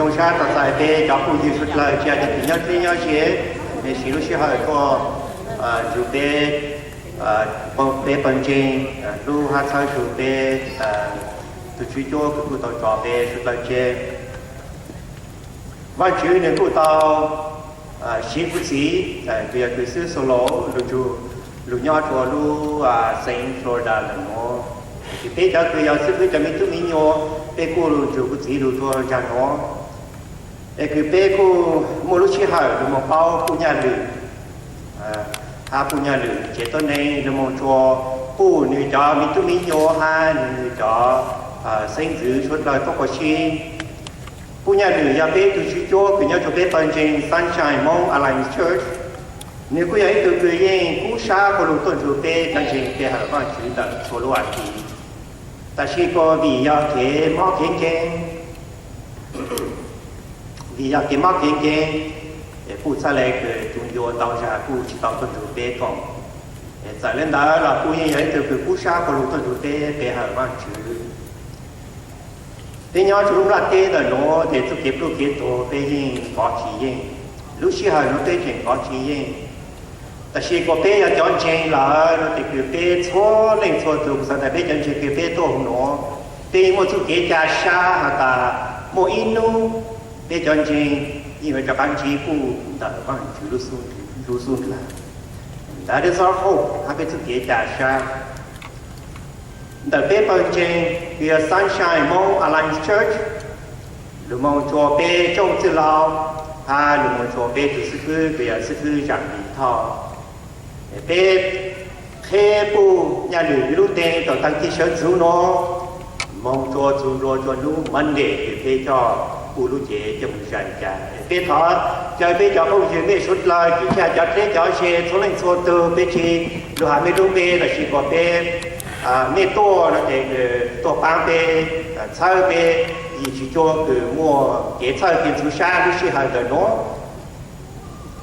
Zoo sab tos txais peb cov phooj ywg suav dlawg tsis hais cov tim nyob dleb nyob ze, mej siv lub sij hawm tuaj nrug peb, peb pawg ntseeg, lub hab txhawb tug peb tug tswv cuab kws kuj tau tso peb suav dlawg tseg. Vaajtswv nwg kuj tau siv kuv txiv, kws yog kws xib hwb Solo, lug nrug, lug nyob rua lub Saint Florida ntawm nuav. Ces peb cov kws yog xib hwb cov me tub me nyuam, peb kuj lug nrug kuv txiv lug rua zag nuav. Es kws peb kuj muaj lub sij hawm lug moog paub Puj Nyaj Lwm, hab Puj Nyaj Lwm tsev tuab neeg lug moog rua Puj nwg cov me tub me nyuam hab nwg cov xeeb ntxwv suav dlawg tuab quas sib. Puj Nyaj Lwm yog peb tug tswv cuab kws nyob rua peb pawg ntseeg Sunshine Hmong Alliance Church. Nwg kuj yog ib tug kws yeej kub sab quas lug tuaj nrug peb cov ntseeg pe hawm Vaajtswv ntawm txhua lub as thiv. Tab sis kuas vim yog kev mob kev nkeeg, vim yog kev mob kev nkeeg, es kuj txhad le kws tus ncua ntau zag kuj tsis tau tuaj nrug peb koom. Es txawm le ntawd los kuj yeej yog ib tug kws kub sab quas lug tuaj nrug peb pe hawm Vaajtswv. Peb nyob rua lub nplaj teb ntawm nuav tes txuj kev pluj kev tuag peb yeej nkov tsis yeej. Lub sij hawm nuav peb tseem nkov tsis yeej. Tab sis kuas peb yog cov ntseeg lawm no tes kws peb txhua leej txhua tug, kuv xaav tas peb cov ntseeg kws peb tuaj huv nuav, peb yeej muaj txuj kev ca sab has tas muaj ib hnub peb cov ntseeg yeej yuav rov qab ntsib Puj ntawm Vaajtswv lub xub ntiag. Ntawd peb txhob hope hab peb txuj kev ca sab. Ntawm peb pawg ntseeg kws yog Sunshine Hmong Alliance Church, lug moog rua peb tsoom txwj laug, hab lug moog rua peb tug xib fwb kws yog xib fwb Zam Lis Thoj. Peb qheb Puj Nyaj Lwm lub ntees tau taag kig sawv ntxuv nuav, moog rua txug nplua rua nub Monday kws peb coj Puj lub cev coj moog zais cas. Peb thov caw peb cov phooj ywg mej suav dlawg, tsis hais cov dleb cov ze, txhua leej txhua tug, peb tsis lug has mej lub npe, tab sis kuas peb, mej tuaj no ces tuaj paab peb, txhawb peb yim tswv cuab kws muaj kev txhawj kev ntxhov sab lub sij hawm ntawm nuav.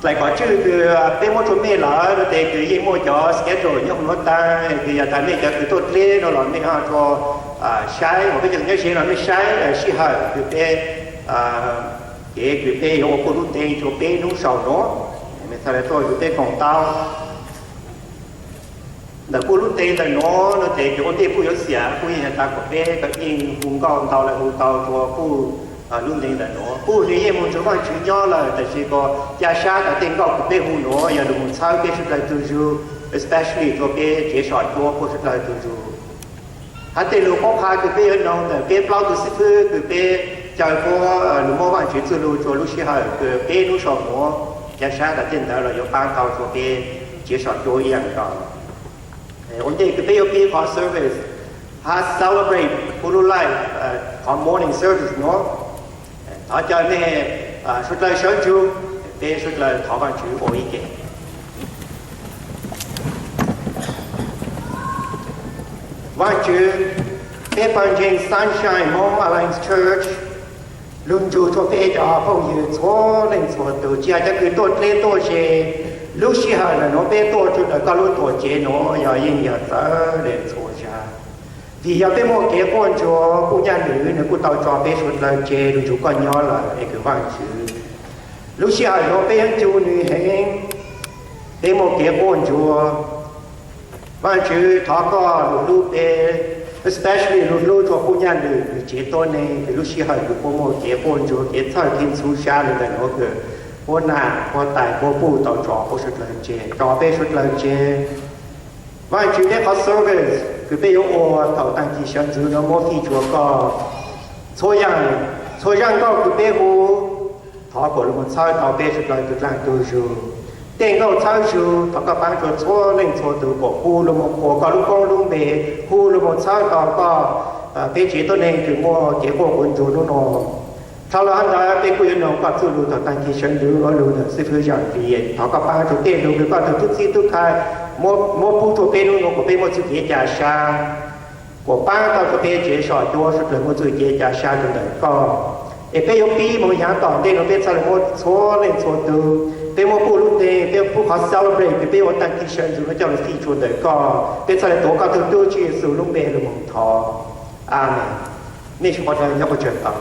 Dlaim kom tswj kws peb muab rua mej lawm no tes kws yeej muaj cov schedule nyob huv nuav taag, kws yog tas mej cov kws tuaj dleb no los mej ho rua saib, uas peb cov nyob ze no mej saib sij hawm kws peb kev kws peb yuav ua Puj lub ntees rua peb nub sau nuav, mej txhad le tuaj yug peb koom tau. Ntawm Puj lub ntees ntawm nuav no tes kws ua ntej Puj yuav xiam, Puj yeej has tas kom peb kov yeej hu nkauj ntau le hu tau rua Puj lub ntees ntawm nuav. Puj nwg yeej moog rua Vaajtswv nyob lawm, tab sis kuas ca sab tas tej nkauj kws peb hu nuav yog lug moog txhawb peb suav dlawg tug zug, especially rua peb tsev so cuab puab suav dlawg tug zug. Hab tej lug qhuab qha kws peb yuav noog ntawm peb plaub tug xib fwb kws peb caw puab lug muab Vaajtswv txuj lug rua lub sij hawm kws peb nub sau nuav, ca sab tas tej ntawd los yuav paab tau rua peb tsev so cuab ib yaam nkaus. Ua ntej kws peb yuav pib qhov service hab celebrate Puj lub life, qhov morning service nuav, thov caw mej suav dlawg sawv ntsug, peb suav dlawg thov Vaajtswv ua ib ke. Vaajtswv, peb pawg ntseeg Sunshine Hmong Alliance Church lug ntsug rua peb cov phooj ywg txhua leej txhua tug, tsis has cov kws tuaj dleb tuaj ze. Lub sij hawm ntawm nuav peb tuaj rua ntawm koj lub tuam tsev nuav yog yeej yog txawv le txhua zag, vim yog peb muaj kev quaj ntsuag, Puj Nyaj Lwm nwg kuj tau tso peb suav dlawg tseg lug nrug koj nyob lawm es kws Vaajtswv, lub sij hawm nuav peb yuav ncu nwg heev, peb muaj kev quaj ntsuag. Vaajtswv, thov koj lug hlub peb, especially lug hlub rua Puj Nyaj Lwm nwg tsev tuab neeg, kws lub sij hawm kws puab muaj kev quaj ntsuag, kev txhawj kev ntxhov sab le ntawm nuav kws puab nam puab tais puab puj tau tso puab suav dlawg tseg, tso peb suav dlawg tseg. Vaajtswv, peb qhov service kws peb yuav ua thaum taag kig sawv ntxwv nuav muab fij rua koj. Txhua yaam, txhua zaj nkauj kws peb hu, thov kuas lug moog txhawb tau peb suav dlawg tug dlaag tug zug. Tej nkauj txhawb zug, thov koj paab rua txhua leej txhua tug kuas hu lug moog qhuas koj lub koob lub npe, hu lug moog txhawb tau koj, peb tsev tuab neeg kws muaj kev quaj quas ntsuag nub nua. Dlhau lug hab ntawd peb kuj yuav noog koj txuj lug thaum taag kig sawv ntxwv ua lug ntawm xib fwb Zam Lis, thov koj paab rua tej lug kws koj tug tub txib tub khai muab pub rua peb nub nua kuas peb muaj txuj kev ca sab, kuas paab tau rua peb tsev so cuab suav dlawg muaj txuj kev ca sab rua ntawm koj. Es peb yuav pib moog yaav tom ntej nuav peb txhad le muab txhua leej txhua tug, peb muab Puj lub ntees, peb pub qhov celebrate kws peb ua taag kig sawv ntxwv nuav coj lug fij rua ntawm koj, peb txhad le tuav koj tug tub Tswv Yexus lub npe lug moog thov. Amees. Mej sib qhov dlhau nyob qhov tsawg tau.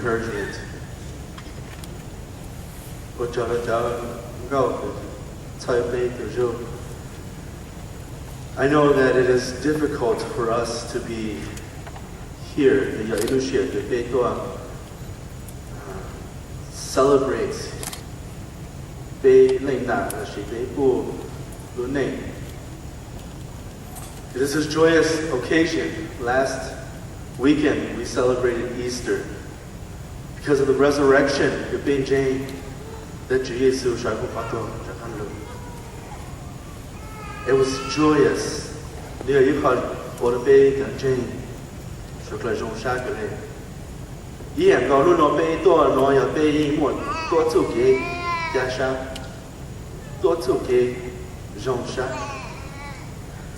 encouragement. Ua tsaug rau cov nkauj txhawb peb tus zug. I know that it is difficult for us to be here. Nws yog ib lub sij hawm kws peb tuaj celebrate peb leej nam los sis peb puj lub neej. It is a joyous occasion. Last weekend we celebrated Easter. Because of the resurrection, kws peb ntseeg tias Tswv Yexus sawv huv qhov tuag rov qab los. It was joyous. Nws yog ib qho ua rau peb cov ntseeg suav dlawg zoo sab kawg le. Ib yam nkaus hnub no peb tuaj no yog peb yeej muaj tuab txuj kev ca sab, tuab txuj kev zoo sab.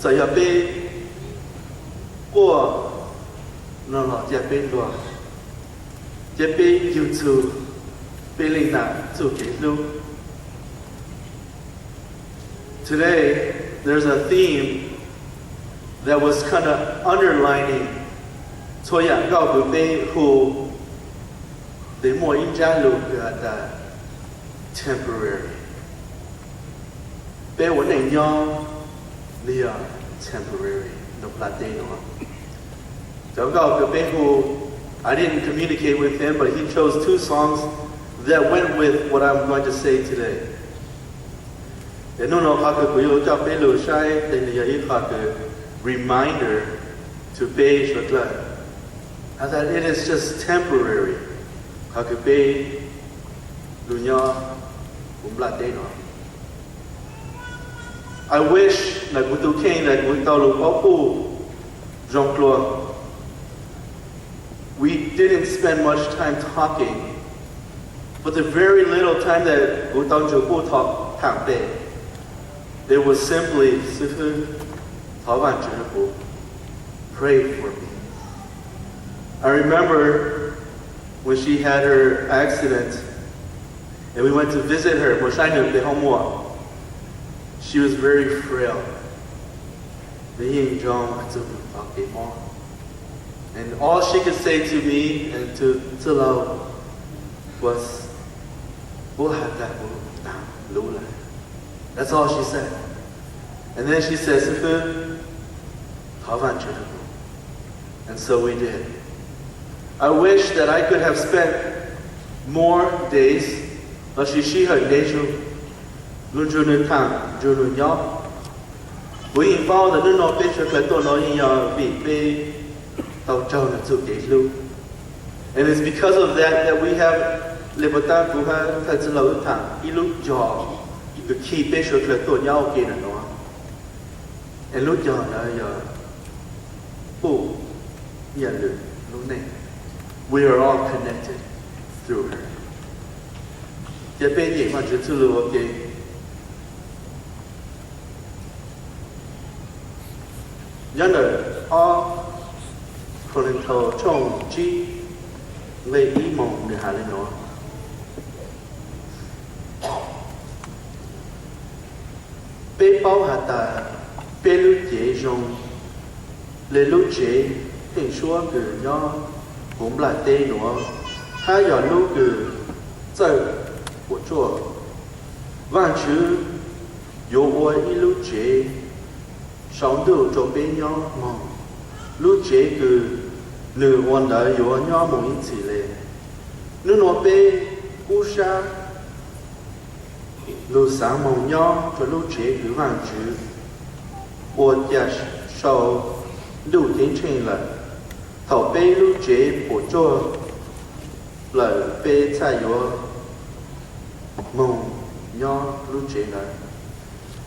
Txawm yog peb quaj no los cia peb luag, cia peb yug txug peb leej nam txuj kev hlub. Today, there's a theme that was kind of underlining txhua yam nkauj kws peb hu, ces muaj ib ntsab lus kws has tas temporary. Peb ua neej nyob, nws yog temporary, nws nplas teb no. Cov nkauj kws peb hu, I didn't communicate with him, but he chose two songs that went with what I'm going to say today. Ces hnub no qhov kws kuv yuav coj peb lug saib ces nws yog ib qho kws reminder to peb suav dlawg, that it is just temporary, qhov kws peb lug nyob huv nplaj teb no. I wish ntawm kuv tus kheej ntawm kuv tau lug paub puj zoo dlua. We didn't spend much time talking, but the very little time that kuv tau ntsug puj thaam pem, it was simply, Xib Fwb, thov Vaajtswv rau kuv, pray for me. I remember when she had her accident and we went to visit her, moog saib nwg pem hoo muam. She was very frail. Nwg yeej ntsoov txug tog kev mob. And all she could say to me and to Txwj Laug was, Puab has tas kuv taag lub lawm. That's all she said. And then she said, Xib Fwb, thov Vaajtswv rau kuv. And so we did. I wish that I could have spent more days, los sis sij hawm ntev zug, lug nrug nwg thaam, nrug nwg nyob. Kuv yeej paub tas hnub no peb suav dlawg tuaj no yeej yog vim peb tau raug nwg txuj kev hlub. And it's because of that that we have, le puas tab kuv hab thawj Txwj Laug wb thaam ib lub cog kws khi peb suav dlawg tuaj nyob ua ke ntawm no. Es lub cog ntawd yog puj Nyiaj Lwm lub neej. We are all connected through her. Cia peb nyeem Vaajtswv txuj lug ua ke. Nyob ntawm ob Kauleethaus tshooj tsib nqe ib moog nwg has le nuav. Peb paub has tas peb lub cev zoo le lub tsev pheej suab kws nyob huv nplaj teb nuav, hab yog lub kws txawj puam tsuaj. Vaajtswv yuav ua ib lub tsev sau ntuj rua peb nyob moog, lub tsev kws nwg ua ntawd yuav nyob moog ib txhis le. Nub nua peb kub sab lug xaav moog nyob rua lub tsev kws Vaajtswv ua ca sau ntuj ceeb tsheej lawm. Thaum peb lub tsev puam tsuaj lawm peb txhaj yuav moog nyob lub tsev ntawd.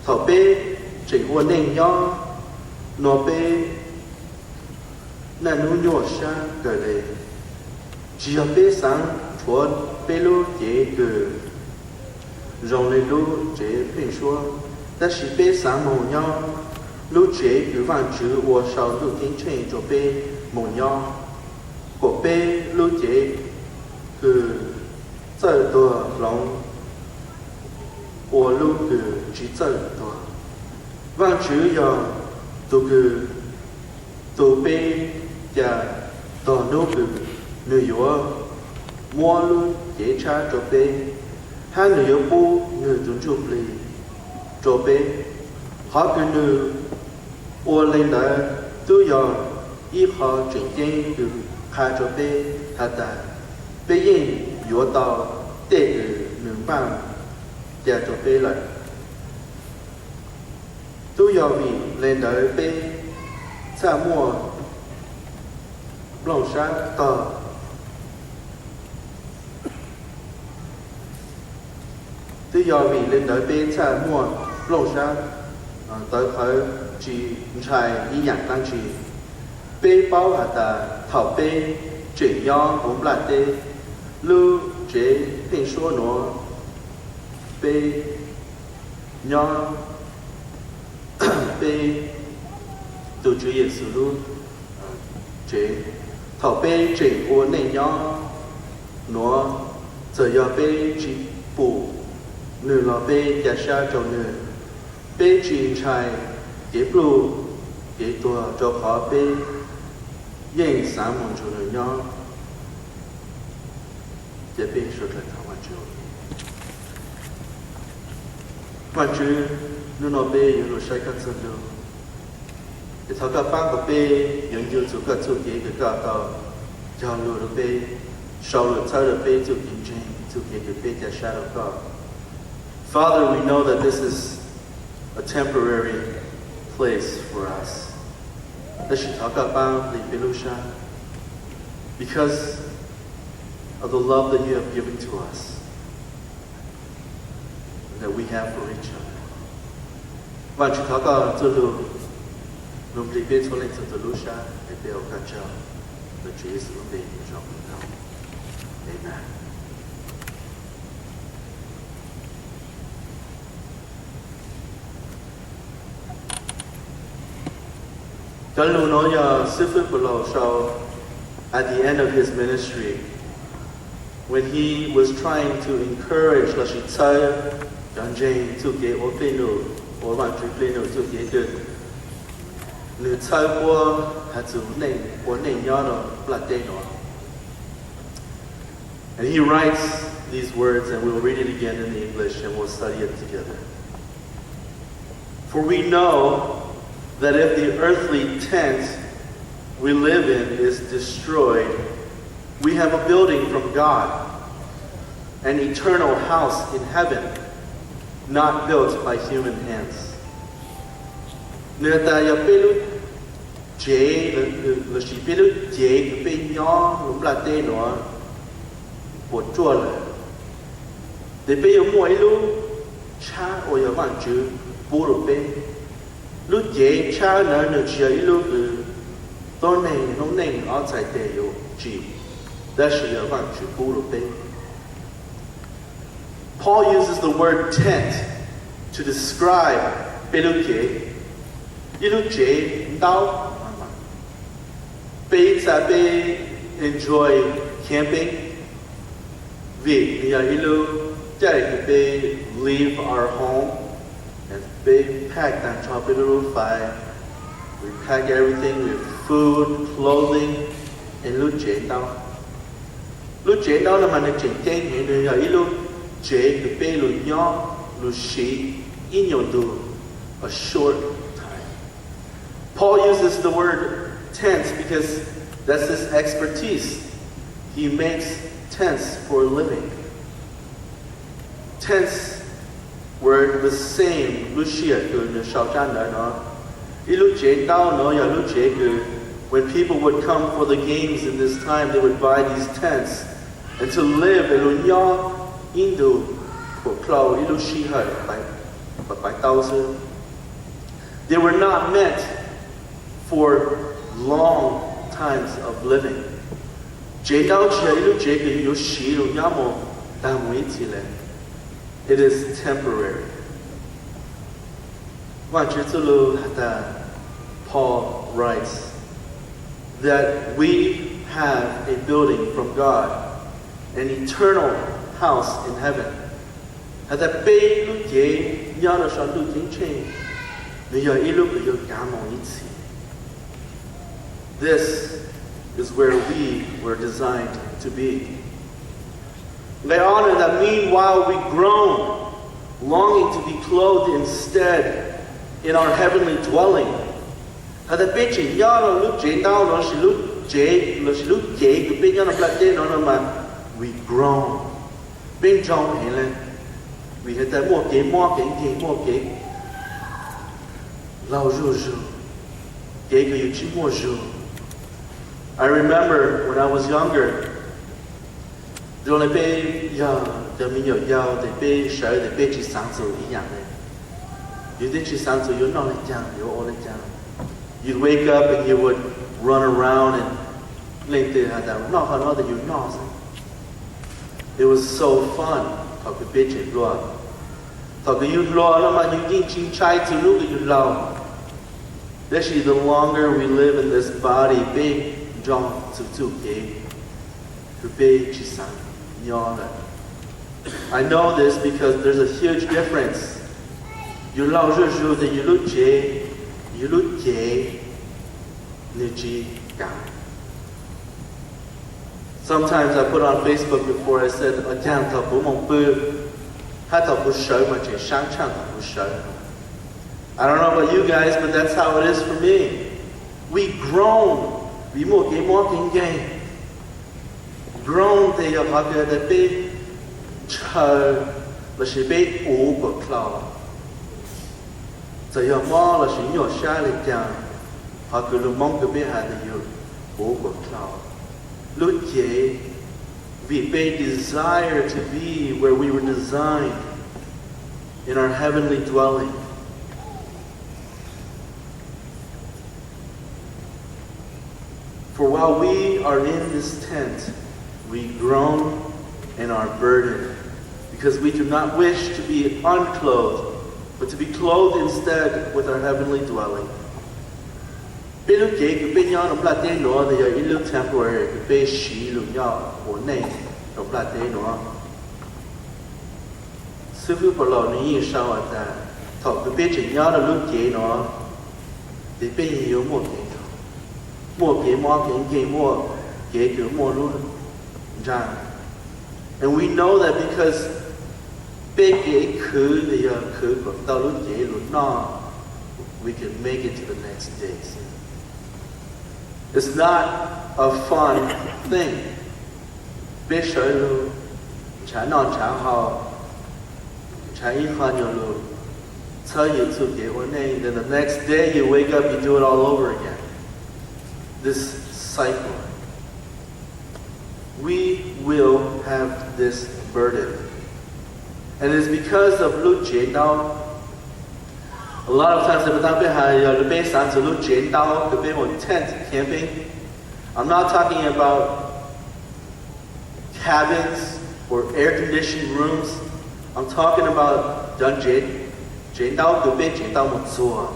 Thaum peb tseem ua neej nyob nua peb naj nub nyuaj sab kawg le. Tsi yog peb xaav rhuav peb lub cev kws zoo le lub tsev pheej suab, tab sis peb xaav moog nyob lub tsev kws Vaajtswv ua sau ntuj ceeb tsheej rua peb moog nyob, kuas peb lub cev kws txawj tuag hloov ua lub kws tsi txawj tuag. Vaajtswv yog tug kws tu peb ca tog nub kws nwg yuav muab lub cev tshab rau peb, hab nwg yuav pub nwg tug ntsuj plig rua peb. Qhov kws nwg ua le ntawd tub yog ib qho tseem ceeb kws qha rua peb has tas peb yeej yuav tau tej kws nwg npaj ca rua peb lawm. Tub yog vim le ntawd peb txhaj muaj nplooj sab tog. Twb yog vim le ntawd peb txhaj muaj nplooj sab tawv qhawv tsis ntshai ib yaam dlaab tsi. Peb paub has tas thaum peb tseem nyob huv nplaj teb, lub tsev pheej suab nuav, peb nyob peb tug Tswv Yexus lub tsev. Thaum peb tseem ua neej nyob nuav, txawm yog peb tsis pum nwg los peb ca sab rua nwg. Peb tsis ntshai kev pluj kev tuag rua qhov peb yeej xaav moog nrug nwg nyob. Cia peb sawv dlawg thov Vaajtswv. Vaajtswv, nub nua peb yuav lug saib koj txuj lug, es thov koj paab kuas peb yuav ncu txug koj txuj kev kws koj tau cog lug rua peb, sau lug txhawb rua peb txuj kev ntseeg, txuj kev kws peb ca sab rua koj. Father, we know that this is a temporary place for us. Tab sis thov koj paab plig peb lub sab because of the love that you have given to us, that we have for each other. Vaajtswv, thov koj txuj lug lug plig peb txhua leej txhua tug lub sab es peb ua koj tsaug. Ntawm Tswv Yexus lub npe zoo, amees. Cov lug nuav yog xib fwb Paulus sau at the end of his ministry, when he was trying to encourage lossis txhawb cov ntseeg txuj kev ua plig num, ua Vaajtswv plig num txuj kev kws nwg txhawb puab has txug neej ua neej nyob rua nplaj teb nuav. And he writes these words, and we'll read it again in the English, and we'll study it together. For we know that if the earthly tent we live in is destroyed, we have a building from God, an eternal house in heaven, not built by human hands. Nwg has tas yog peb lub tsev lossis peb lub cev kws peb nyob huv nplaj teb nuav puas ruaj lawm, tes peb yuav muaj ib lub tshab uas yog Vaajtswv pub rua peb. Lub cev tshab ntawd nwg tsis yog ib lub kws tuab neeg noob neej ob txhais tes yuav tsim, tab sis yog Vaajtswv pub rua peb. Paul uses the word tent to describe peb lub cev, ib lub tsev ntaub. Peb ib txha peb enjoy camping vim nws yog ib lub caij kws peb leave our home, peb pack taag nrho peb lub lub fais, we pack everything, we have food, clothing, es lub tsev ntaub. Lub tsev ntaub no mas nws tseem ceeb heev, nws yog ib lub tsev kws peb lug nyob lug siv ib nyuas ntug, a short time. Paul uses the word tents because that's his expertise. He makes tents for a living. Tents were the same, lub sij hawm kws nws sau tsab ntawv no. Ib lub tsev ntaub no yog lub tsev kws when people would come for the games in this time, they would buy these tents and to live, es lug nyob ib ntug phuam dlhau ib lub sij hawm pab pab tau xwb. They were not meant for long times of living. Tsev ntaub tsis yog ib lub tsev kws yuav siv lug nyob mus taag mus ib txhis le. It is temporary. Vaajtswv txuj lug has tas, Paul writes that we have a building from God, an eternal house in heaven. Has tas peb lub cev nyob rua sau ntuj ceeb tsheej, nws yog ib lub kws yuav kaav moog ib txhis. This is where we were designed to be. Nqe ob nws tias, meanwhile we groan, longing to be clothed instead in our heavenly dwelling. Has tas peb tseem nyob rau lub tsev ntaub los sis lub tsev los sis lub cev kws peb nyob rau nplaj teb no no mas, we groan, peb ntsoov heev le, vim has tas muaj kev mob kev nkeeg, muaj kev laug zuj zus, kev kws yus tsis muaj zug. I remember when I was younger, zoo le peb yog cov me nyuam yaus tes peb sawv tes peb tsis xaav txug ib yaam le, yus twb tsis xaav txug yuav noj le caag yuav ua le caag. You'd wake up and you would run around and leej twg has tas noj qhov no tes yus noj xwb. It was so fun thaum kws peb tseem hluas. Thaum kws yus hluas no mas yus yeej tsis ntshai txug hnub kws yus laug. Tab sis the longer we live in this body, peb nrog txug txuj kev kws peb tsis xaav nyob lawm. I know this because there's a huge difference. Yus laug zuj zus tes yus lub tsev, yus lub cev, nwg tsis kaav. Sometimes I put on Facebook before I said, ua caag thaum kuv moog pw hab thaum kuv sawv mas tseem saab tshaaj thaum kuv sawv. I don't know about you guys, but that's how it is for me. We groan, vim muaj kev mob kev nkeeg. Groan tes yog qhov kws has tas peb ntshaw los sis peb uv kuam dlhau. Txawm yog mob los sis nyuaj sab le caag, qhov kws lug Moob kws peb has tas yus uv kuam dlhau. Lub cev, vim peb desire to be where we were designed in our heavenly dwelling. For while we are in this tent, we groan and are burdened, because we do not wish to be unclothed, but to be clothed instead with our heavenly dwelling. Peb lub cev kws peb nyob rau nplaj teb nuav tes yog ib lub temporary kws peb siv lug nyob ua neej rau nplaj teb nuav. Xib fwb Paulus nws yeej sau has tas thaum kws peb tseem nyob rau lub cev nuav, tes peb yeej yuav muaj kev, muaj kev mob kev nkeeg, muaj kev kws muaj lub nraag. And we know that because peb kev khwv tes yog khwv kom tau lub cev lug noj, we can make it to the next day. It's not a fun thing. Peb sawv lug, nrhav noj nrhav haus, nrhav ib qho nyuag lug, txhawb yus txuj kev ua neej, then the next day you wake up, you do it all over again. This cycle. We will have this burden. And it's because of lub tsev ntaub. A lot of times, peb has tas yog peb xaav txug lub tsev ntaub kws peb ua tent camping. I'm not talking about cabins or air conditioned rooms. I'm talking about cov tsev ntaub kws peb tseem tau moog txuag,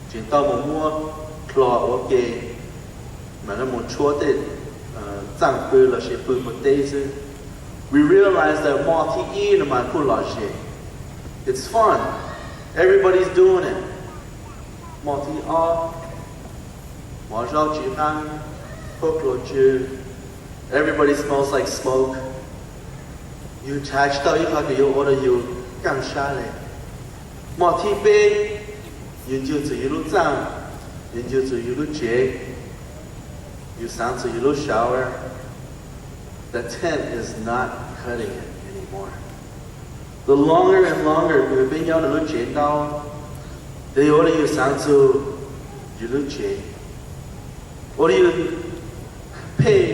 tseem tau moog muab dlog ua ke, mas mus tshuab tej txaaj pw los sis pw puag teb xwb. We realize that hmo thib ib no mas kuj lom zem. It's fun. Everybody's doing it. Hmo thib ob, mov zaub tsis qaab, huab pluag tsw, everybody smells like smoke. Yus nrhav tsis tau ib qho kws yuav ua rau yus kaaj sab le. Hmo thib peb, yus ncu txug yus lub txaaj, yus ncu txug yus lub tsev, yus xaav txug yus lub shower. The tent is not cutting it anymore. The longer and longer kws peb nyob rau lub tsev ntaub, tes yuav ua rau yus xaav txug yus lub tsev, ua rau yus pheej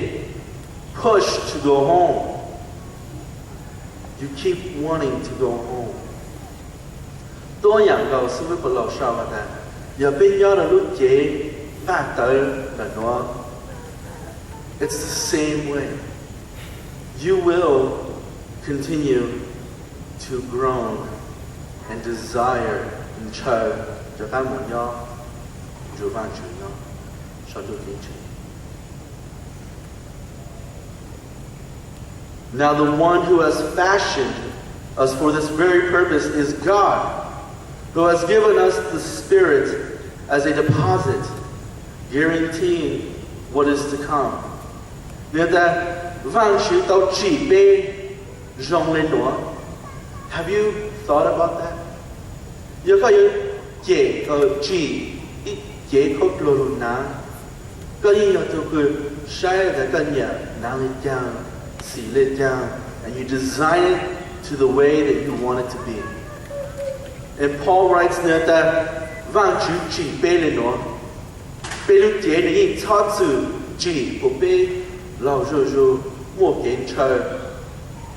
push to go home. You keep wanting to go home. Tuab yaam nkaus xib fwb Paulus sau has tas, yog peb nyob rau lub cev nqaj tawv ntawm nuav, it's the same way. You will continue to groan and desire, ntshaw, rov qaab moog nyob nrug Vaajtswv nyob sau ntuj ceeb tsheej. Now the one who has fashioned us for this very purpose is God, who has given us the Spirit as a deposit, guaranteeing what is to come. Nws tas, Vaajtswv tau tsim peb zoo le nuav. Have you thought about that? Yog koj yuav cem, tsim ib cev khaub dluag lug hnav, koj yeej yog tug kws saib tas koj nyiam hnav le caag, xim le caag, and you design it to the way that you want it to be. And Paul writes, nwg tas Vaajtswv tsim peb le nuav, peb lub cev nwg yeej txhob txwm tsim kuas peb laug zuj zug, muaj kev ntshaw,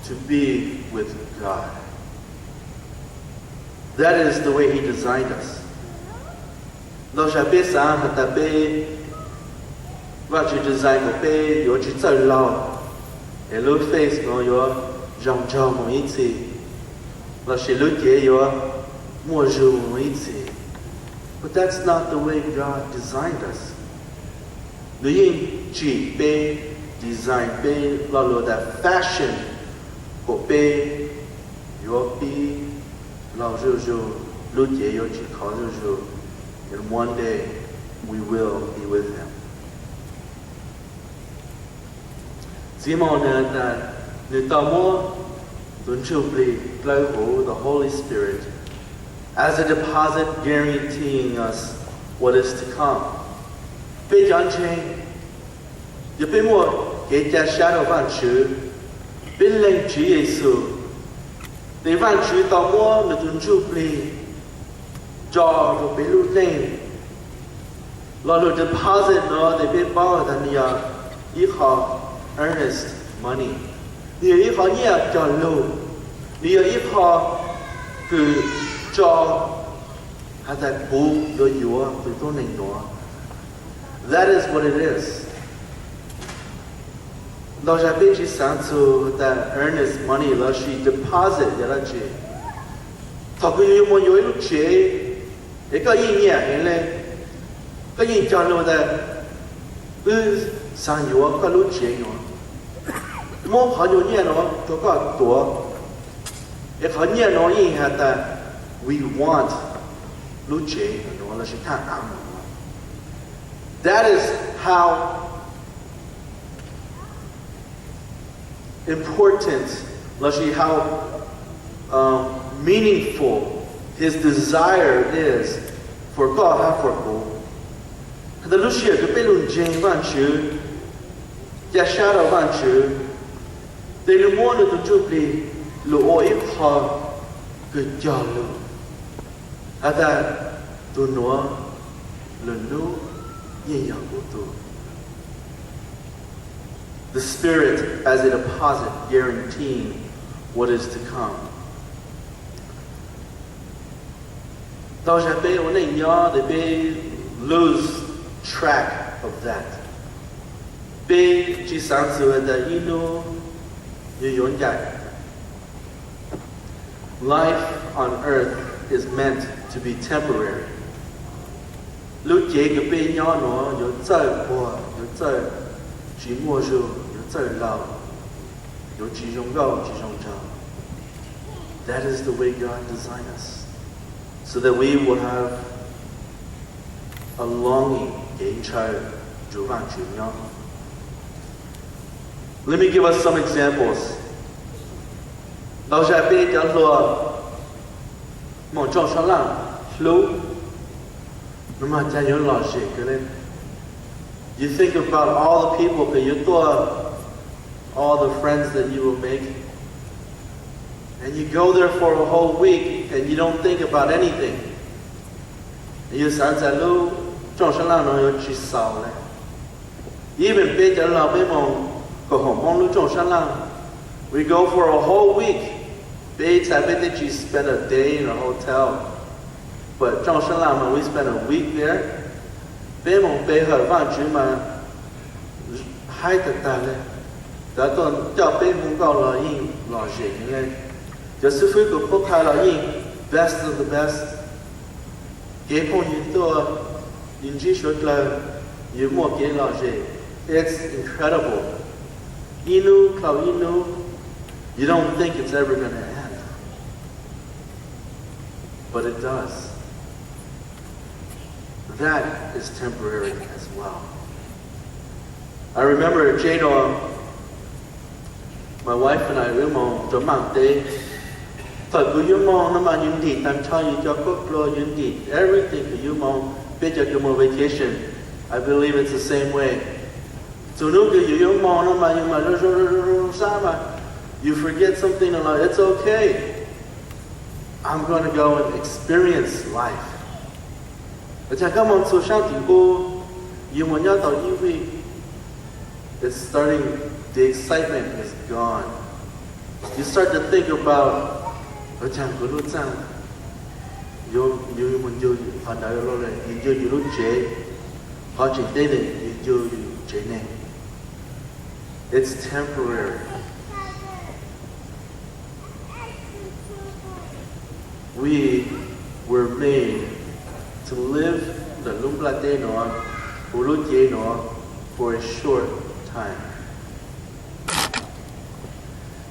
to be with God. That is the way He designed us. Ntau zag peb xaav has tas peb, Vaajtswv design kuas peb yuav tsi txawj laug, es lub face nuav yuav zoo nraug moog ib txhis, lossis lub cev yuav muaj zug moog ib txhis. But that's not the way God designed us. Nwg yeej tsim peb, design peb lo lug tas fashion kuas peb yuav pib laug zuj zug, lub cev yuav tsi khov zuj zug, and one day we will be with Him. Txiv Maum nwg tas nwg tau muab tug Ntsuj Plig dlawb huv, the Holy Spirit, as a deposit guaranteeing us what is to come. Peb cov ntseeg, yog peb muaj kev ca sab rua Vaajtswv, peb lees Tswv Yexus, tes Vaajtswv tau muab nwg tug Ntsuj Plig tso rua peb lub neej. Lo lug deposit nuav tes peb paub tas nwg yog ib qho earnest money, nwg yog ib qho nyiaj cog lug, nwg yog ib qho kws tso has tas kuv yuav yuav tug tuab neeg nuav. That is what it is. Ntau zag peb tsi xaav txug tas earnest money lossis deposit yog dlaab tsi. Thaum kws yug moog yuav ib lub tsev, es koj yeej nyiam heev le, koj yeej cog lug tas wb xaav yuav koj lub tsev nuav, muab qhov nyuas nyiaj nuav rua koj tuav, es qhov nyiaj nuav yeej has tas we want lub tsev nuav lossis thaj av nuav. That is how important lossis how, um, meaningful His desire is for koj hab for kuv. Has tas lub sij hawm kws peb lug ntseeg Vaajtswv, ca sab rua Vaajtswv, tes nwg muab nwg tug Ntsuj Plig lug ua ib qho kws cog lug, has tas tug nuav lwm nub yeej yog kuv tug. The Spirit as a deposit guaranteeing what is to come. Ntau zag peb ua neej nyob tes peb lose track of that. Peb tsi xaav txug has tas ib nub yug yuav ncaim. Life on earth is meant to be temporary. Lub cev kws peb nyob nuav yuav txawj puag, yuav txawj tsi muaj zug, yuav txawj laug, yuav tsi zoo nkauj tsi zoo nraug. That is the way God designed us, so that we will have a longing, kev ntshaw nrug Vaajtswv nyob. Let me give us some examples. Ntau zag peb cov hluas moog tsoom sab laj hlub, nug mas caag yuav lom zem kawg le. You think about all the people that you tuaj, all the friends that you will make, and you go there for a whole week and you don't think about anything. Yug xaav tas lub tsoom sab laj nuav yuav tsi xaus le. Even peb cov laug peb moog koom haum Moob lub tsoom sab laj, we go for a whole week. Peb tas peb twb tsi spend a day in a hotel, but tsoom sab laj mas we spend a week there. Peb moog pe hawm Vaajtswv mas haib tag tag le. Cov tuaj coj peb hu nkauj los yeej lom zem le. Cov xib fwb kws qhuab qha los yeej best of the best. Kev phooj ywg tuaj, yug ntsib suav dlawg, yug muaj kev lom zem. It's incredible. Ib nub dhau ib nub, you don't think it's ever gonna end, but it does. That is temporary as well. I remember Jano, My wife and I, wb mus rau Maam teb. Thaum kuv yuav mus no mas yus ntim tag nrho yus cov khaub dluag, yus ntim everything kuv yuav mus, peb cov kws mus vacation, I believe it's the same way. Txhua hnub kws yus yuav mus no mas yus mas zoo zoo zoo zoo sab mas, you forget something no los it's okay. I'm gonna go and experience life. Ua cas koj mus txhua sab tim npoo, yus mus nyob tau ib week, it's starting, the excitement is gone. You start to think about, ua cas kuv lub txaj, yus mus ncu qhov ntawd, yus ncu yus lub tsev, qhov tseem teb ne, yus ncu yus tsev neeg. It's temporary. We were made to live ntawm lub nplaj teb no, ua lub cev no, for a short time.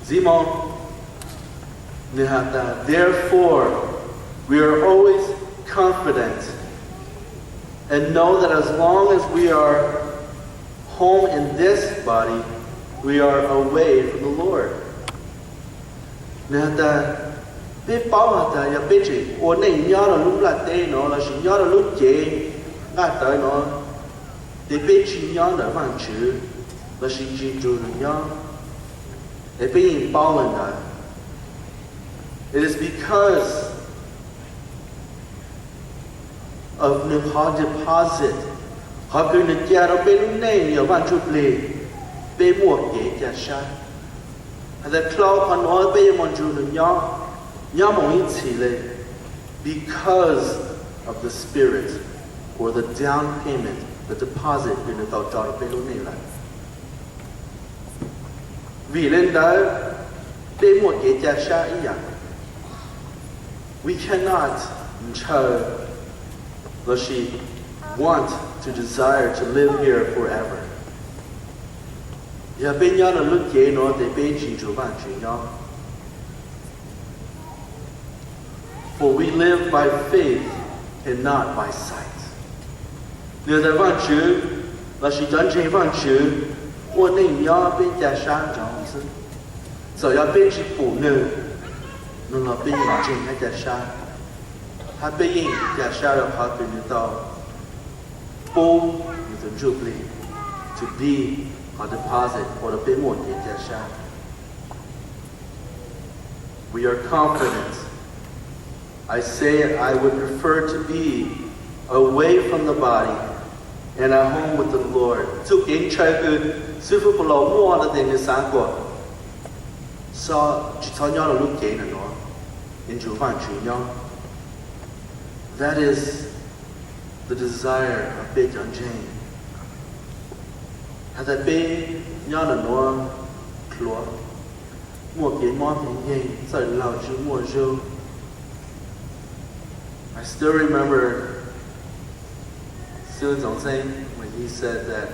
Ntxiv moo, nws has tas, therefore, we are always confident and know that as long as we are home in this body, we are away from the Lord. Nws has tas, peb paub has tas yog peb tseem ua neej nyob rau lub nplaj teb no lossis nyob rau lub cev nqaj tawv no, ces peb tsis nyob ntawm Vaajtswv lossis tsis nrug nws nyob, es peb yeej paub li ntawd. It is because of nws qhov deposit, qhov kws nws ca rau peb lub neej yog Vaaj Ntsuj Plig, peb muaj kev ca sab. Has tas dlhau qhov nuav peb yuav moog nrug nws nyob, nyob moog ib txhis le, because of the Spirit, or the down payment, the deposit kws nws tau tso rau peb lub neej lawm. Vim le ntawd, peb muaj kev ca sab ib yam. We cannot ntshaw lossis want to desire to live here forever. Yog peb nyob rau lub cev nuav tes peb tsis nrug Vaajtswv nyob. For we live by faith and not by sight. Nwg tas Vaajtswv lossis cov ntseeg Vaajtswv ua neej nyob peb ca sab nrov xwb. Txawm yog peb tsis pum nwg, nwg los peb yeej ntseeg hab ca sab, hab peb yeej ca sab rua qhov kws nwg tau pub nwg tug Ntsuj Plig to be qhov deposit ua rua peb muaj kev ca sab. We are confident. I say I would prefer to be away from the body and at home with the Lord. Txuj kev ntshaw kws xib fwb Paulus muaj tas nwg xaav kuas tsis txhob nyob rua lub cev nuav, es nrug Vaajtswv nyob. That is the desire of peb cov ntseeg. Has tas peb nyob nuav dlhau, muaj kev mob kev nkeeg, txawj laug tsis muaj zug. I still remember Xib Ntxoov Xeeb when he said that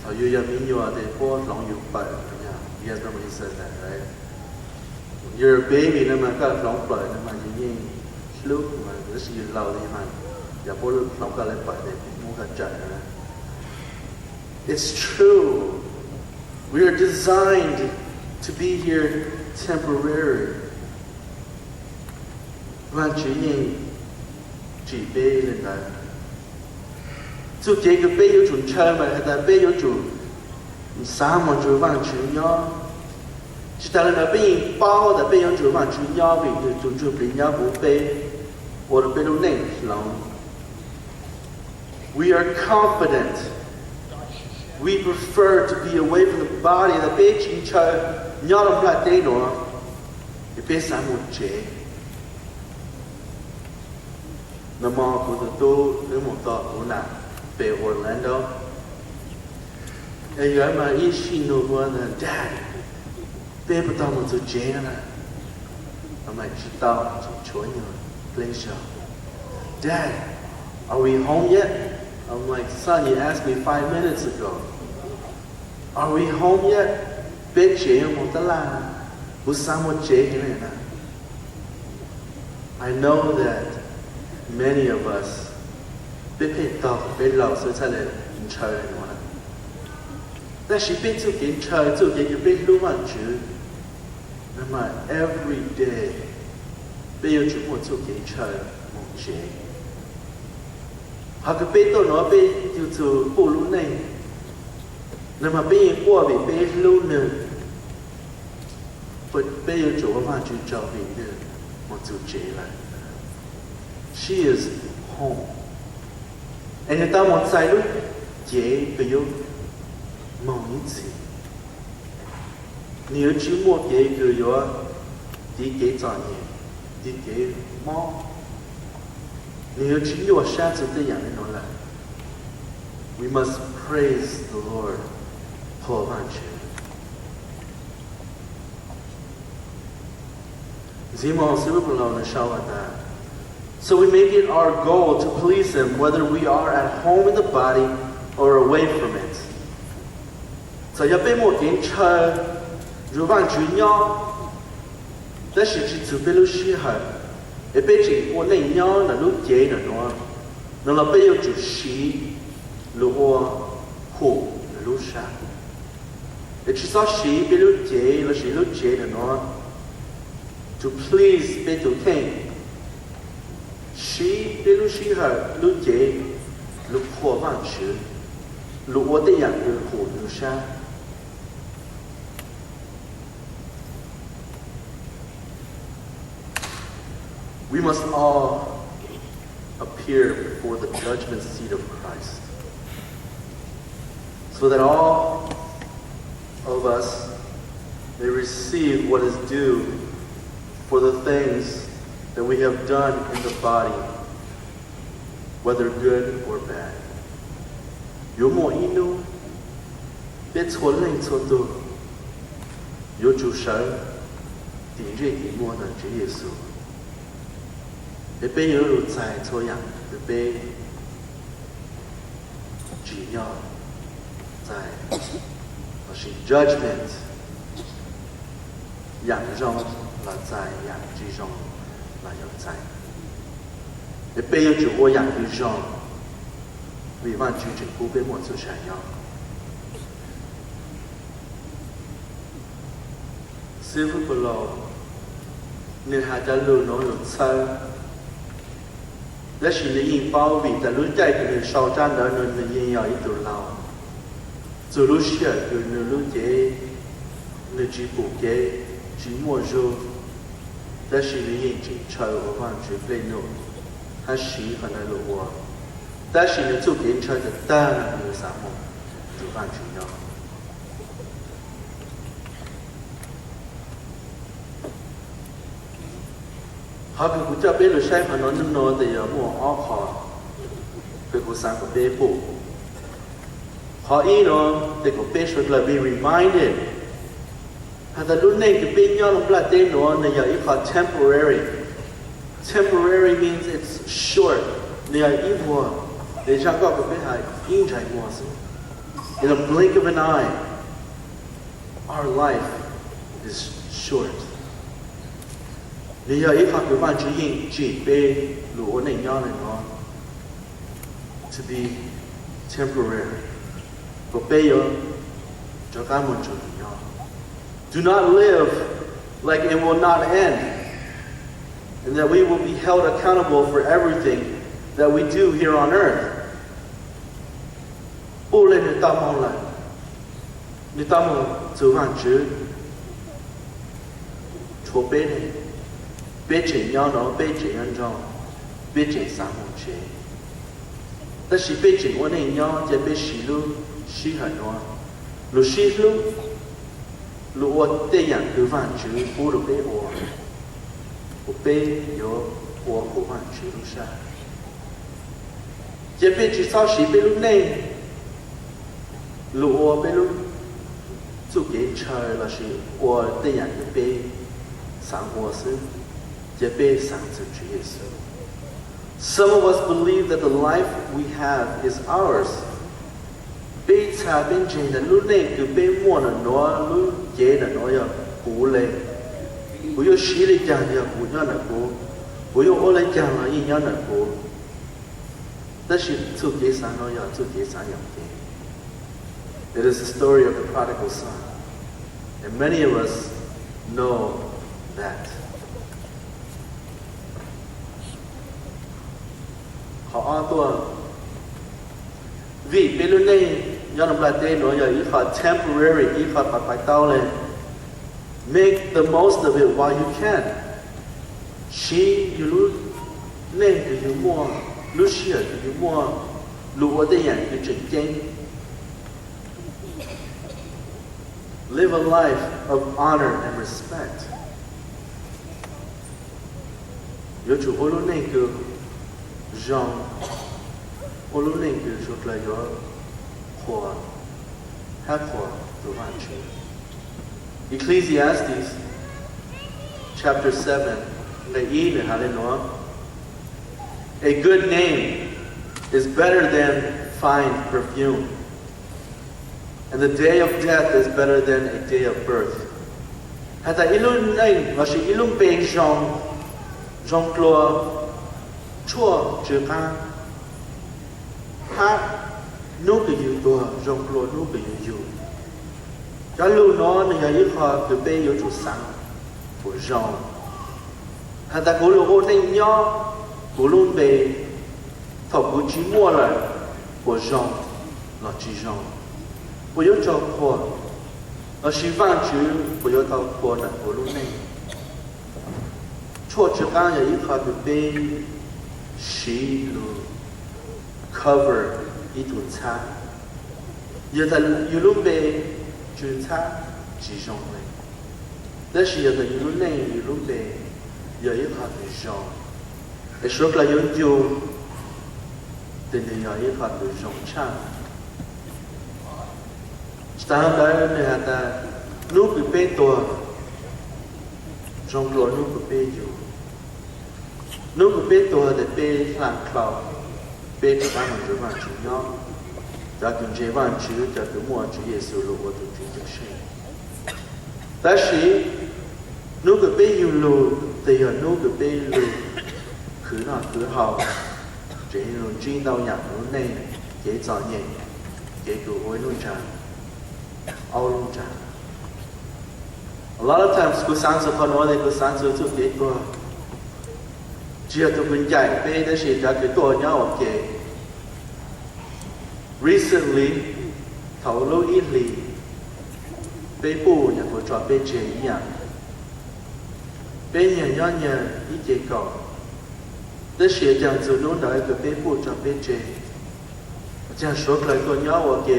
thaum yus yog me nyuam tes puab hloov yus pawm, you guys remember he said that, right? Yog baby no mas koj hloov pawm no mas yus yeej hlub mas, tab sis yus laus li mas yog puab hloov koj lawv pawm tes muab koj tsawm. It's true. We are designed to be here temporary. Vaajtswv yeej tsim peb le ntawd. Txuj kev kws peb yuav tsum ntshaw mas has tas peb yuav tsum xaav moog nrug Vaajtswv nyob. Tsis tas le ntawd peb yeej paub tas peb yuav nrug Vaajtswv nyob vim nwg tug Ntsuj Plig nyob huv peb, ua rua peb lub neej hloov. We are confident. We prefer to be away from the body, tas peb tsis ntshaw nyob rua nplaj teb nuav, es peb xaav moog tsev. Nag mo kuv tug tub wb moog tom kuv nam pem Orlando, es yog mas ib sij nug kuv tas, Dad, peb puas tau moog txug tsev no na? I'm like, tsis tau, tseem tshuav nyuag pleb zog. Dad, are we home yet? I'm like, son, you asked me five minutes ago. Are we home yet? Peb tseem yuav moog tab laj na, kuv xaav moog tsev heev le na. I know that many of us, peb pheej taug peb laug xwb txhaj le ntshaw le nuav na. Tab sis peb txuj kev ntshaw, txuj kev kws peb hlub Vaajtswv, no mas every day peb yuav tsum muaj txuj kev ntshaw moog tsev. Qhov kws peb tuaj nuav peb yug txug puj lub neej, no mas peb yeej quaj vim peb hlub nwg. Peb yuav tsum ua Vaajtswv tsaug vim nwg moog txug tsev lawm. She is home. Es nwg tau moog txais lub cev kws yuav moog ib txhis. Nwg yuav tsi muaj kev kws yuav tiv kev txom nyem, tiv kev mob. Nwg yuav tsi nyuaj sab txug tej yaam le nuav lawm. We must praise the Lord. Qhuas Vaajtswv. Ntxiv moog xwb lub pus laus nwg sau has tas, so we make it our goal to please Him whether we are at home in the body or away from it. Txawm yog peb muaj kev ntshaw nrug Vaajtswv nyob, tab sis tsi txug peb lub sij hawm, es peb tseem ua neej nyob ntawm lub cev ntawm nuav, no los peb yuav tsum siv lug ua hum nwg lub sab. Es tsi xob siv peb lub cev lossis lub cev ntawm nuav to please peb tug kheej. Siv peb lub sij hawm lub cev lug qhuas Vaajtswv, lug ua tej yaam kws hum nwg lub sab. We must all appear before the judgment seat of Christ, so that all of us may receive what is due for the things that we have done in the body, whether good or bad. Yuav muaj ib nub peb txhua leej txhua tug yuav tsum sawv tim ntsej tim muag ntawm Tswv Yexus, es peb yuav lug txais txhua yaam kws peb tsim nyog txais, lossis judgment, yaam zoo los txais, yaam tsi zoo los yuav txais. Es peb yuav tsum ua yaam kws zoo, vim Vaajtswv tseem pub peb muaj txuj sa nyob. Xib fwb Paulus, nwg has cov lug nuav lug txhawb, tab sis nwg yeej paub vim tas lub caij kws nwg sau tsab ntawv nuav nwg yeej yog ib tug laug, txug lub sij hawm kws nwg lub cev, nwg tsi pum kev, tsi muaj zug, tab sis nwg yeej tseem ntshaw ua Vaajtswv dlej num, hab siv qhov ntawd lug ua, tab sis nwg txuj kev ntshaw tag tag nwg xaav moog nrug Vaajtswv nyob. Qhov kws kuv coj peb lug saib qhov nuav, nub nua tes yog muaj ob qho kws kuv xaav kom peb pum. Qhov ib nuav tes kom peb suav dlawg be reminded has tas lub neej kws peb nyob lub nplaj teb nuav nwg yog ib qho temporary. Temporary means it's short. Nwg yog ib vuag, nwg zaj koj kws peb has ib ntsais muag xwb. In the blink of an eye, our life is short. Nwg yog ib qho kws Vaajtswv yeej tsim peb lug ua neej nyob le nuav to be temporary, kom peb yuav rov qab moog nrug nwg nyob. Do not live like it will not end, and that we will be held accountable for everything that we do here on earth. Puj le nwg tau moog lawm, nwg tau moog txug Vaajtswv, tshuav peb, peb tseem nyob nuav, peb tseem nyob nraug, peb tseem xaav moog tsev. Tab sis peb tseem ua neej nyob, cia peb siv lub sij hawm nuav lug sib hlub, lug ua tej yaam kws Vaajtswv pub rua peb ua, kuas peb yuav ua huv Vaajtswv lub sab. Cia peb tsi txhob siv peb lub neej lug ua peb lub txuj kev ntshaw lossis ua tej yaam kws peb xaav ua xwb. Cia peb xaav txug Tswv Yexus. Some of us believe that the life we have is ours. Peb txha peb ntseeg tas lub neej kws peb muaj ntawm nuav, lub cev ntawm nuav yog kuv le. Kuv yuav siv le caag yog kuv nyob ntawm kuv, kuv yuav ua le caag los yeej nyob ntawm kuv. Tab sis txuj kev xaav nuav yog txuj kev xaav yoom kev. It is the story of the prodigal son. And many of us know that. Qhov ob tuaj, vim peb lub neej nyob rau nplaj teb nuav yog ib qho temporary, ib qho pab pais tau le. Make the most of it while you can. Siv yug lub neej kws yug muaj, lub sij hawm kws yug muaj, lug ua tej yaam kws tseem ceeb. Live a life of honor and respect. Yuav tsum ua lub neej kws zoo, ua lub neej kws suav dlawg yuav qhuas, hab qhuas tus Vaajtswv. Ecclesiastes chapter seven, nqe ib nwg has le nuav: A good name is better than fine perfume, and the day of death is better than a day of birth. Has tas ib lub neej lossis ib lub npe zoo, zoo dlua tshuaj tsw qaab, hab nub kws yug tuag zoo dlua nub kws yug yug. Cov lug nuav nwg yog ib qho kws peb yuav tsum xaav puas zoo. Has tas kuv lug ua neej nyob, kuv lub npe thaum kuv tsi muaj lawm puas zoo los tsi zoo, puas yuav raug qhuas, lossis Vaajtswv puas yuav tau qhuas ntawm kuv lub neej. Tshuaj tsw qaab yog ib qho kws peb siv lug cover ib tug ntxhab. Yog tas yug lub npe tsw ntxhab tsi zoo le, tab sis yog tas yug lub neej yug lub npe yog ib qho kws zoo, es suav dlawg yuav ncu, tes nwg yog ib qho kws zoo tshaj. Tsi taag le ntawd nwg has tas nub kws peb tuag zoo dlua nub kws peb yug. Nub kws peb tuag tes peb hla dlhau, peb rov qaab moog nrug Vaajtswv nyob, cov kws ntseeg Vaajtswv, cov kws muaj Tswv Yexus lug ua tug Tswv Cawmseej. Tab sis nub kws peb yug lug tes yog nub kws peb lug khwv noj khwv haus, tseem lug ntsib ntau yaam lub neej, kev txom nyem, kev kws ua ib lub ntsag, aub lub ntsag. A lot of times kuv xaav txug qhov nuav tes kuv xaav txug txuj kev tuag, tsi yog tug kws ncaim peb tab sis cov kws tuaj nyob ua ke. Recently, thaum lub ib hlis, peb puj nyuam qhuav tso peb tseg ib yaam. Peb nyag nyob nyag ib ce kaum, tab sis caag txug nub ntawd kws peb puj tso peb tseg, caag suav dlawg tuaj nyob ua ke,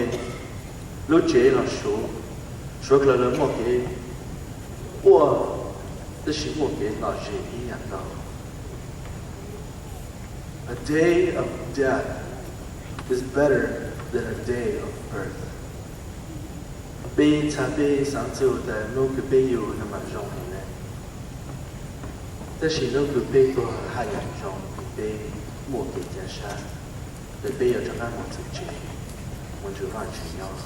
lub tsev los suav, suav dlawg lawv muaj kev quaj, tab sis muaj kev lom zem ib yaam nkaus. A day of death is better than a day of birth. Peb txhad peb xaav txug tas nub kws peb yug no mas zoo heev le, tab sis nub kws peb tuag haj yam zoo, peb muaj kev ca sab, tes peb yuav rov qaab moog txug tsev, moog nrug Vaajtswv nyob.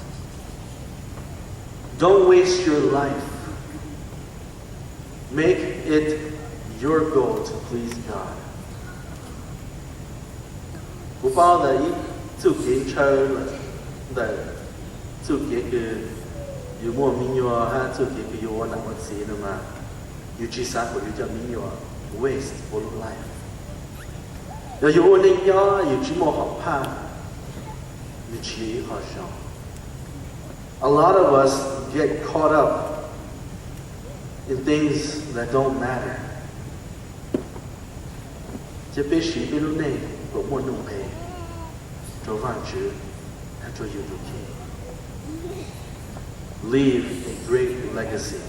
Don't waste your life. Make it your goal to please God. Kuv paub tas ib txuj kev ntshaw ntawm txuj kev kws yug muaj me nyuam hab txuj kev kws yug ua nam ua txiv no mas, yug tsi xaav kuas yug cov me nyuam waste ua lub life. Yog yug ua neej nyob yug tsi muaj hom phaj, yug tsi yog ib qho zoo. A lot of us get caught up in things that don't matter. Ces peb siv peb lub neej kom muaj nuj nqes rua Vaajtswv hab rua yug tug kheej. Leave a great legacy.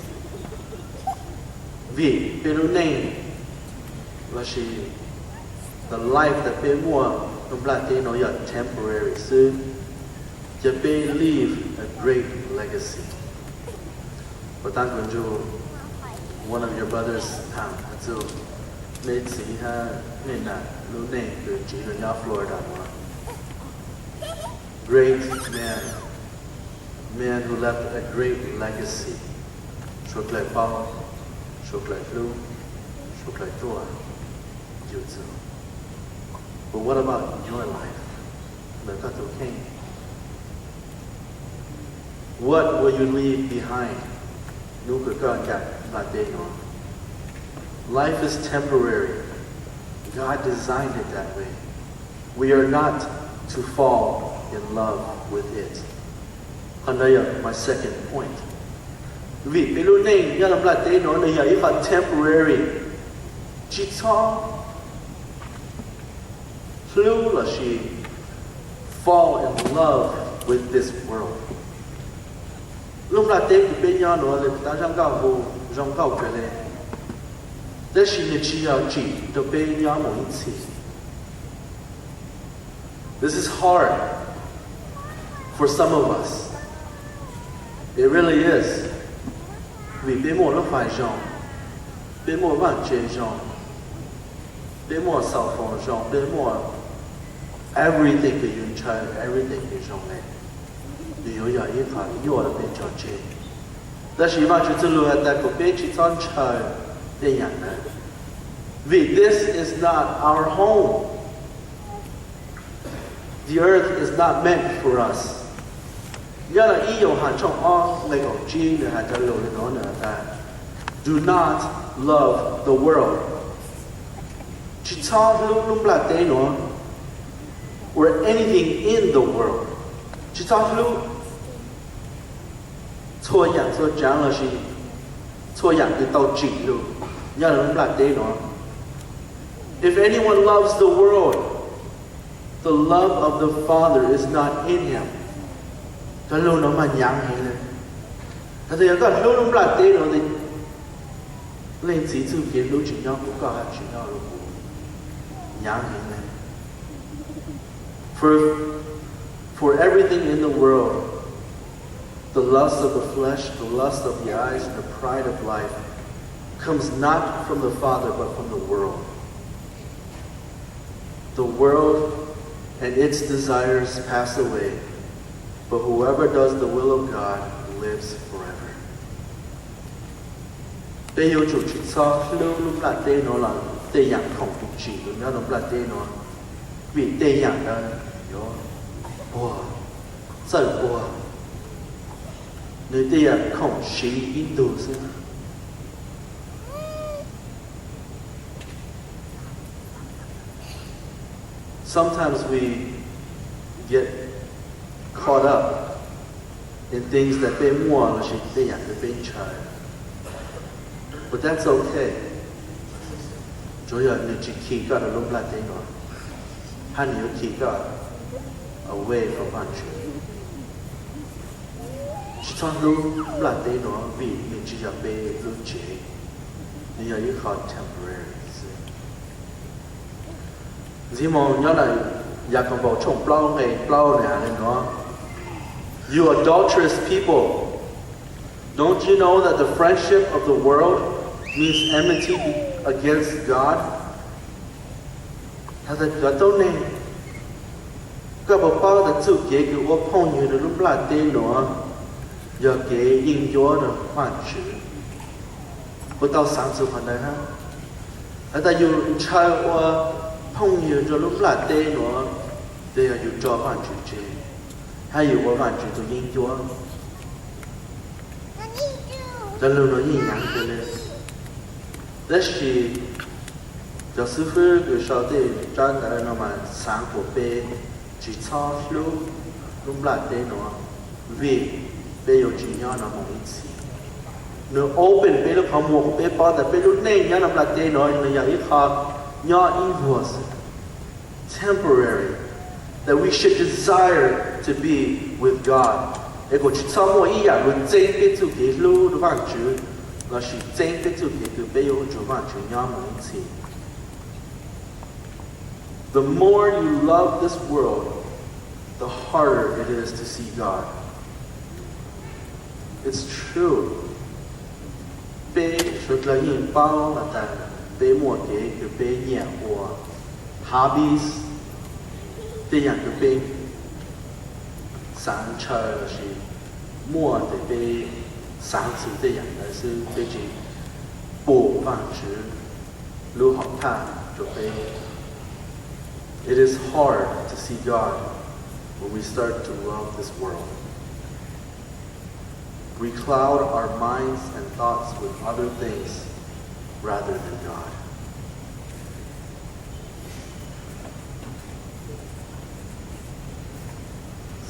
Vim peb lub neej lossis the life that peb muaj rua nplaj teb no yog temporary xwb. Ces peb leave a great legacy. Puas taag kuv nrug one of your brothers tham has txug mej txiv hab mej nam lub neej kws ntsiv lug nyob Florida nuav. Great man, man who left a great legacy. Suav dlawg paub, suav dlawg hlub, suav dlawg tuaj yug txug. But what about your life? Ntawm koj tug kheej, What will you leave behind? Hnub kws koj ncaim nplaj teb no. Life is temporary. God designed it that way. We are not to fall in love with it. Qhov no yog my second point. Vim peb lub neej nyob rau nplaj teb no nws yog ib qho temporary. Tsis txhob hlub lossis fall in love with this world. Lub nplaj teb kws peb nyob nuav lawv tab zaj nkauj hu zoo nkauj kawg le, tab sis nws tsis yog tsim rau peb nyob mus ib txhis. This is hard for some of us. It really is. Vim peb muaj lub fais zoo, peb muaj vaaj tse zoo, peb muaj cell phone zoo, peb muaj everything kws yus ntshaw, everything kws zoo le, nws yuav yog ib qho nyuaj rau peb tso tseg. Tab sis Vaajtswv txuj lug has tas kom peb tsis txhob ntshaw tej yaam ntawd, vim this is not our home. The earth is not meant for us. Nyob rau ib Yauhas tshooj ob nqe kaum tsib nws has cov lus li no, nws has tas, Do not love the world. Tsis txhob hlub lub nplaj teb nuav, or anything in the world. Tsis txhob hlub txhua yaam txhua tsaav lossis txhua yaam kws tau tsim lug nyob rau lub nplaj teb nuav. If anyone loves the world, the love of the Father is not in him. Cov lug nuav mas nyaav heev le. Has tas yog koj hlub lub nplaj teb nuav, Leej Txiv txuj kev hlub tsis nyob huv koj hab tsis nyob huv kuv. Nyaav heev le. For, for everything in the world, the lust of the flesh, the lust of the eyes, and the pride of life comes not from the Father, but from the world. The world and its desires pass away, but whoever does the will of God lives forever. Peb yuav tsum tsis txhob hlub lub nplaj teb nuav los tej yaam khoom tsim lug nyob rau nplaj teb nuav, vim tej yaam ntawd yuav puag, txawj puag, nws tej yaam khoom siv ib ntus xwb. Sometimes we get caught up in things that peb muaj lossis tej yaam kws peb ntshaw. But that's okay. Tsuas yog nws tsis khi koj rau lub nplaj teb nuav, hab nws yuav khi koj away from Vaajtswv. Tsis txhob hlub nplaj teb nuav vim nws tsis yog peb lub tsev, nws yog ib qho temporary xwb. Ntxiv moo nyob rau Yakaunpaus tshooj plaub nqe plaub nws has le nuav, You adulterous people, don't you know that the friendship of the world means enmity against God? Has tas, cov tuab neeg, koj puas paub tas txuj kev kws ua phooj ywg rau lub nplaj teb nuav yog kev yeej ncuab rau Vaajtswv? Puas tau xaav txug qhov ntawd hab? Has tas yus ntshaw ua phooj ywg rau lub nplaj teb nuav, ces yog yus tso Vaajtswv tseg, hab yus ua Vaajtswv tus yeeb ncuab. Cov lug nuav yeej nyaav kawg le. Tab sis cov xib fwb kws sau tej tsab ntawv no mas xaav kuas peb tsis txhob hlub lub nplaj teb nuav, vim peb yuav tsis nyob no mus ib txhis. Nws open peb lub qhov muag kom peb paub tas peb lub neej nyob rau nplaj teb nuav nws yog ib qho nyob ib vuag xwb, temporary, that we should desire to be with God. Es kuas tsis txhob muaj ib yaam lug txeeb peb txuj kev hlub rau Vaajtswv lossis txeeb peb txuj kev kws peb yuav ua rua Vaajtswv nyob mus ib txhis. The more you love this world, the harder it is to see God. It's true. Peb suav dlawg yeej paub has tas peb muaj kev kws peb nyiam ua, hobbies, tej yaam kws peb xaav ntshaw lossis muaj tes peb xaav txug tej yaam ntawd xwb, peb tsis pum Vaajtswv lub hom thaj rua peb. It is hard to see God when we start to love this world. we cloud our minds and thoughts with other things rather than God.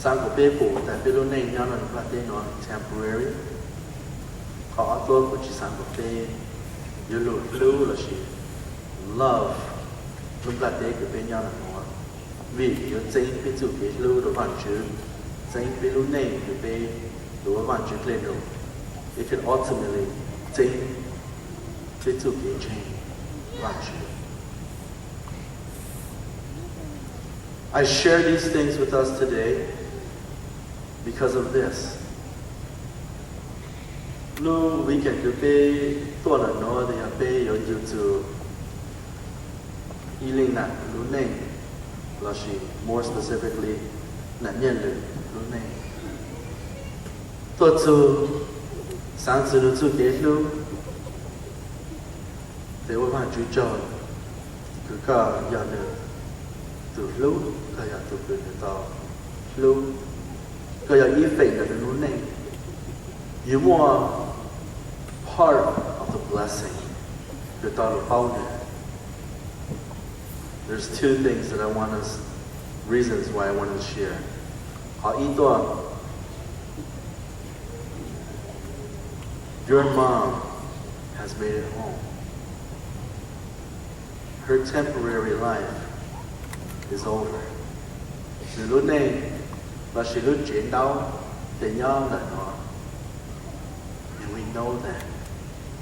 Xav kom peb pum tas peb lub neej nyob rau nplaj teb no temporary. Qhov ob tuab kuv tsis xav kom peb yuav lug hlub lossis love lub nplaj teb kws peb nyob rau nuav, vim yuav txeeb peb txuj kev hlub rau Vaajtswv, txeeb peb lub neej kws peb yuav ua Vaajtswv dlej num. It could ultimately txeeb peb txuj kev ntseeg Vaajtswv. I share these things with us today because of this. Lub weekend kws peb tuaj lawm nuav yog peb yuav yug txug ib leej nam lub neej, lossis more specifically, nam Nyiaj Lwm lub neej. Tuaj txug xaav txug nwg txuj kev hlub, tes ua Vaajtswv tsaug kws koj yog nwg tug hlub, koj yog tug kws nwg tau hlub, koj yog ib feem ntawm nwg lub neej. Yuav muaj part of the blessing kws tau lug paub nwg. There's two things that I want us, reasons why I want to share. Qhov ib tuaj, your mom has made it home. Her temporary life is over. Nwg lub neej lossis lub tsev ntaub tes nyob ntawm no. And we know that.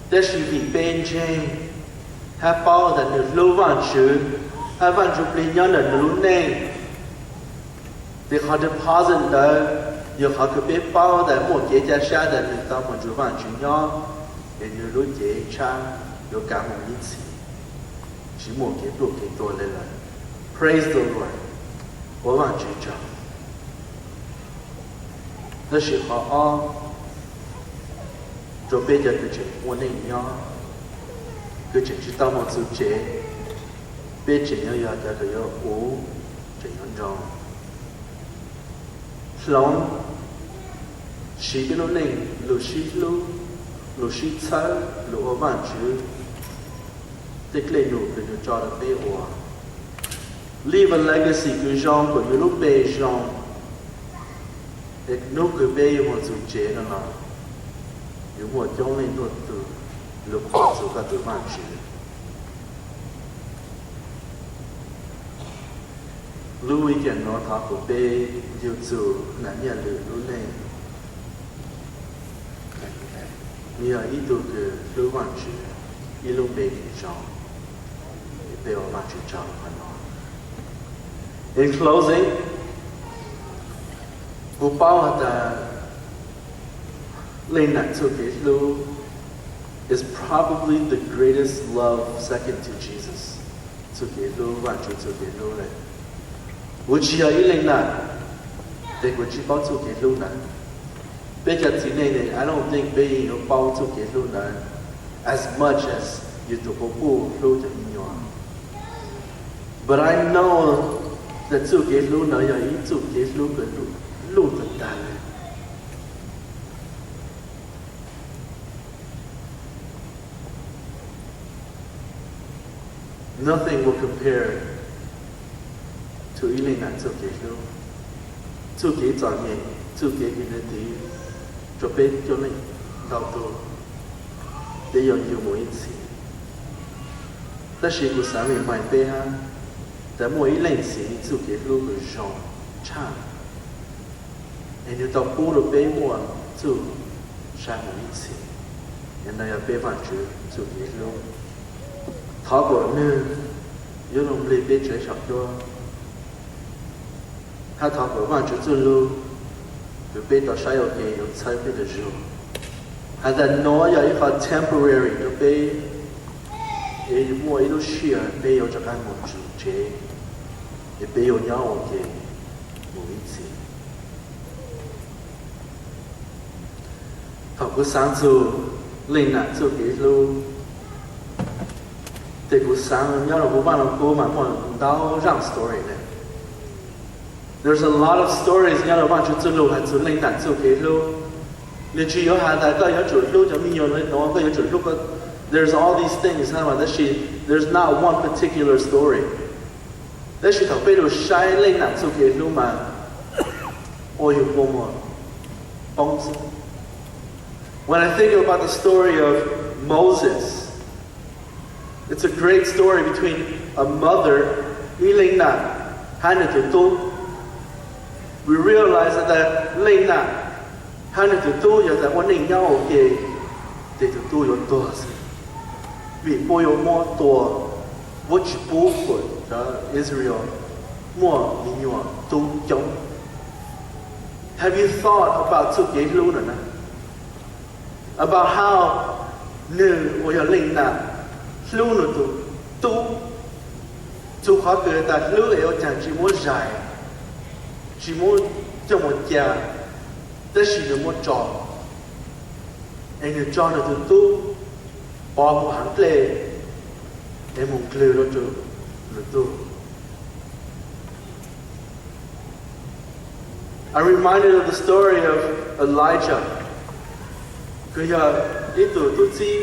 Tab sis vim peb ntseeg hab paub tas nwg hlub Vaajtswv, hab Vaajtswv plig nyob ntawm nwg lub neej, tes qhov deposit ntawd yog qhov kws peb paub tas muaj kev ca sab tas nwg tau moog nrug Vaajtswv nyob, es nwg lub cev tshab yuav kav moog ib txhis, tsis muaj kev pluj kev tuag le lawm. Praise the Lord. Ua Vaajtswv tsaug. Tab sis qhov ob, rua peb cov kws tseem ua neej nyob, kws tseem tsis tau moog txug tsev, peb tseem yuav yog cov kws yuav ua, tseem yuav nrug hloov, siv peb lub neej lug sib hlub, lug sib txhawb, lug ua Vaajtswv tej dlej num kws nwg tso rua peb ua. Leave a legacy kws zoo, kuas yug lub npe zoo, es nub kws peb yuav moog txug tsev nuav los yuav muaj coob leej tuaj tug lug qhuas txug koj tug Vaajtswv. Lub weekend nuav thov kuas peb yug txug nam Nyiaj Lwm lub neej, nwg yog ib tug kws hlub Vaajtswv, ib lub npe kws zoo, es peb ua Vaajtswv tsaug qhov nuav. In closing, kuv paub has tas leej nam txuj kev hlub is probably the greatest love second to Jesus. Txuj kev hlub, Vaajtswv txuj kev hlub le. Kuv tsis yog ib leej nam, tes kuv tsis paub txuj kev hlub ntawd. Peb cov txiv neej ne, I don't think peb yeej yuav paub txuj kev hlub ntawd as much as yus tug quas puj hlub cov me nyuam. But I know that txuj kev hlub ntawd yog ib txuj kev hlub kws luj tag tag le. Nothing will compare to ib leej nam txuj kev hlub, txuj kev txom nyem, txuj kev kws nwg tiv rua peb coob leej ntau tug, peb yuav yug mus ib txhis. Tab sis kuv xaav remind peb hab, tas muaj ib leej txiv txuj kev hlub kws zoo tshaj, es nwg tau pub rua peb muaj txuj sa mus ib txhis. Es ntawd yog peb Vaajtswv txuj kev hlub. Thov kuas nwg yuav lug nplig peb tsev saum cuab, hab thov kuas Vaajtswv txuj lug kws peb tau saib ua ke yuav txhawb peb lug zug. Has tas nuav yog ib qho temporary rua peb, es muaj ib lub sij hawm peb yuav rov qab mus tsev, es peb yuav nyob ua ke mus ib txhis. Thaum kuv xaav txug leej nam txuj kev hlub, tes kuv xaav nyob rua kuv vaaj lug kub mas muaj ntau zaaj story le. There's a lot of stories nyob rua Vaajtswv txuj lug has txug leej nam txuj kev hlub. Nws tsis yuav has tas koj yuav tsum hlub cov me nyuam li no, koj yuav tsum hlub, there's all these things, tab sis there's not one particular story. Tab sis thaum peb lug saib Leej Nam txuj kev hlub mas, ua yug kua muag poob xwb. When I think about the story of Moses, it's a great story between a mother, ib leej nam, hab nws tus tub. We realize that Leej Nam hab nws tus tub yog tas ua neej nyob ua ke, ces tus tub yuav tuag xwb, vim puab yuav muab tua, puab tsis pub kom cov Israel muaj me nyuam tub coob. Have you thought about txuj kev hlub no na? About how nws uas yog Leej Nam hlub nws tus tub, txug qhov kws tas hlub es ua caag tsis muab zais, tsis muab coj mus ca, tab sis nws muab tso, es nws tso nws tus tub pov hauv nplej es mus nqlws rua nws tug. I'm reminded of the story of Elijah, kws yog ib tug tub txib,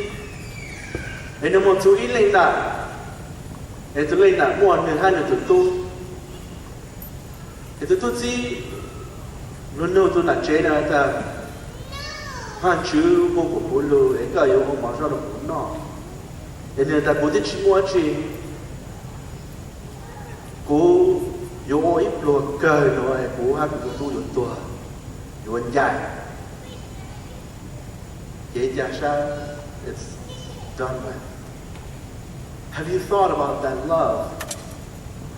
es nws mus txug ib leej nam, es tus leej nam muaj nwg hab nws tus tub. Es tus tub txib lug nug tus nam tsev na tas, Vaajtswv hu kuv lug es koj yuav ua mov zoo rua kuv noj. Es nwg tas, Kuv twb tsis muaj dlaab tsi, kuv yuav ua ib pluag kawg nuav es kuv hab kuv tus tub yuav tuag, yuav ncaim. Kev ca sab, it's done with. Have you thought about that love?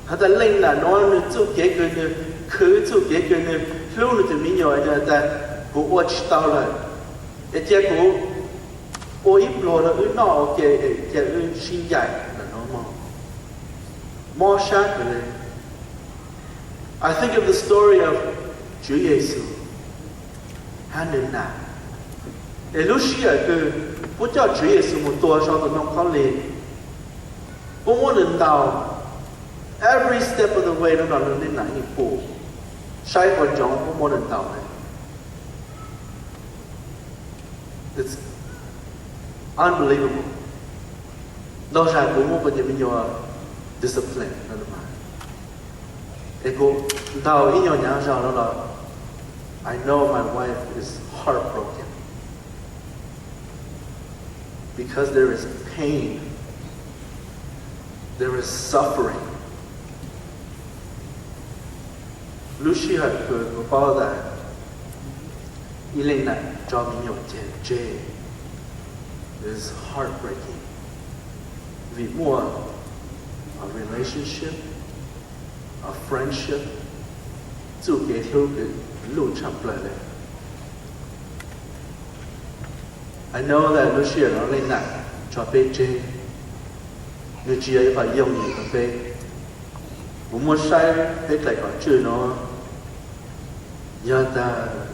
Has tas leej nam nuav nwg txuj kev kws nwg khwv, txuj kev kws nwg hlub nwg tus me nyuam, nwg has tas, Kuv ua tsis tau lawm, es cia kuv ua ib pluag rua wb noj ua ke es cia wb sib ncaim lawm nuav mog. Mob sab kawg le. I think of the story of Tswv Yexus hab nwg nam. Es lub sij hawm kws puab coj Tswv Yexus mus tua sau tus noog khaub lig, puab muab nwg ntaus every step of the way, lub no nwg nam yeej pum, saib ua ntsoov puab muab nwg ntaus le. It's unbelievable. Ntau zag kuv muab kuv cov me nyuam discipline, es kuv ntaus ib nyuag nyaav zog no los, I know my wife is heartbroken because there is pain, there is suffering. Lub sij hawm kws kuv paub tas ib leej nam tso me nyuam ceg tseg, it's heartbreaking, vim muaj a relationship, a friendship, txuj kev hlub kws luj tshaj plawg le. I know that lub sij hawm no leej nam tso peb tseg, nwg tsis yog ib qho yooj yim rua peb. Kuv muab saib peb dlaim kom tswj nuav, yog tas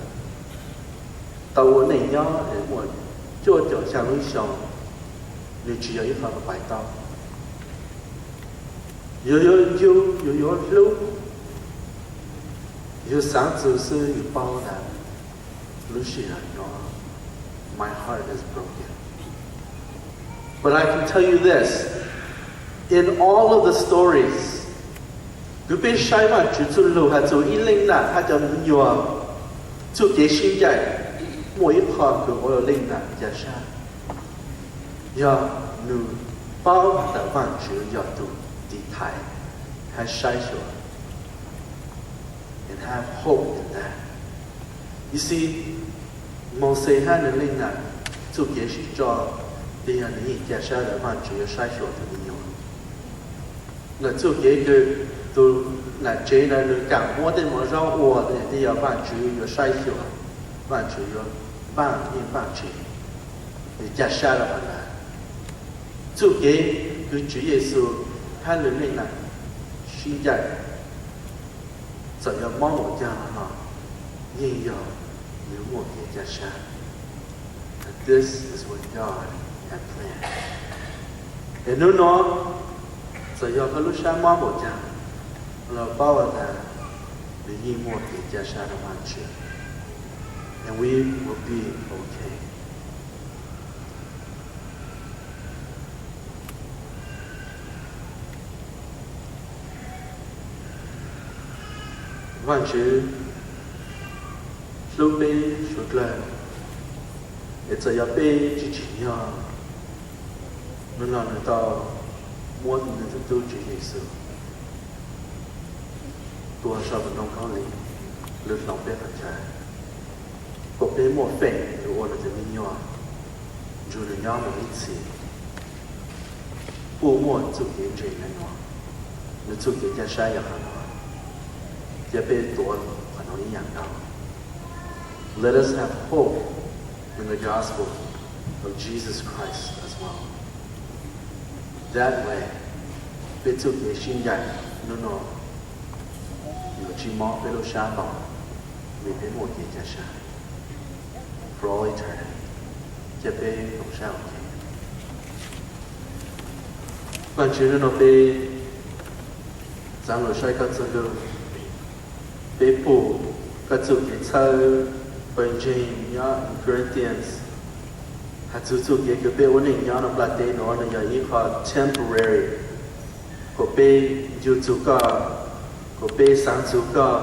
tau ua neej nyob es muaj cuaj caum xyaa lub xyoo, nwg tsis yog ib qho pais tau. Yug yuav yug, yug yuav hlub, yug xaav txug xwb yug paub tas lub sij hawm no, my heart is broken. But I can tell you this, in all of the stories, kws peb saib Vaajtswv txuj lug has txug ib leej nam hab cov me nyuam txuj kev sib ncaim, muaj ib qho kws ua leej nam ca sab, yog nws paub has tas Vaajtswv yog tug tiv thaiv hab saib xyuas, and have hope in that. You see, Mauxes hab nwg leej nam txuj kev sib tso, twb yog nwg yeej ca sab tas Vaajtswv yuav saib xyuas tug me nyuam. Ntawm txuj kev kws tus nam tsev na nws kaam muab tej mov zaub ua, twb yog Vaajtswv yuav saib xyuas, Vaajtswv yuav npaaj yeej npaaj tseg, nws ca sab rua qhov ntawd. Txuj kev kws Tswv Yexus hab nwg leej nam sib ncaim, txawm yog mob npaum caag los yeej yog nws muaj kev ca sab. And this is what God had planned. Es hnub no, txawm yog koj lub sab mob npaum caag los paub tas nws yeej muaj kev ca sab rua Vaajtswv. And we will be okay. Vajtswv hlub peb suav dlawg, es txawm yog peb tsis tsim nyog, hnub no nws tau muab nws tus tub Tswv Yexus tuag saum ntoo khaub lig, lwm hloov peb qhov chaw, kom peb muaj feem nws ua nws tus me nyuam, nrug nws nyob mus ib txhis, kuj muaj txuj kev ntseeg nyob nuav, nws txuj kev caj sab yog qhov nuav, thiab peb tuav qhov nuav ib yaam nkaus. Let us have hope in the gospel of Jesus Christ as well. That way, peb txuj kev sib ncaim nub nua yuav tsi mob peb lub sab nto, vim peb muaj kev caj sab for all eternity, thiab peb koom sab ua ke. Vaajtswv, nub nua peb txaav lug saib koj txuj lug, peb pum koj txuj kev txhawb pawg ntseeg nyob Corinthians, has txug txuj kev kws peb ua neej nyob nua nplaj teb nuav nws yog ib qho temporary, kom peb ncu txug koj, kom peb xaav txug koj,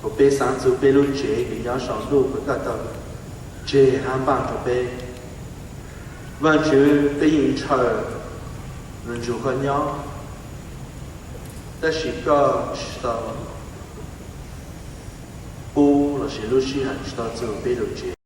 kom peb xaav txug peb lub tsev kws nyob saum ntuj kws koj tau tseg hab npaaj rua peb. Vaajtswv, peb yeej ntshaw lug nrug koj nyob, tab sis koj tsis tau pub lossis lub sij hawm tsis tau txug peb lub tsev.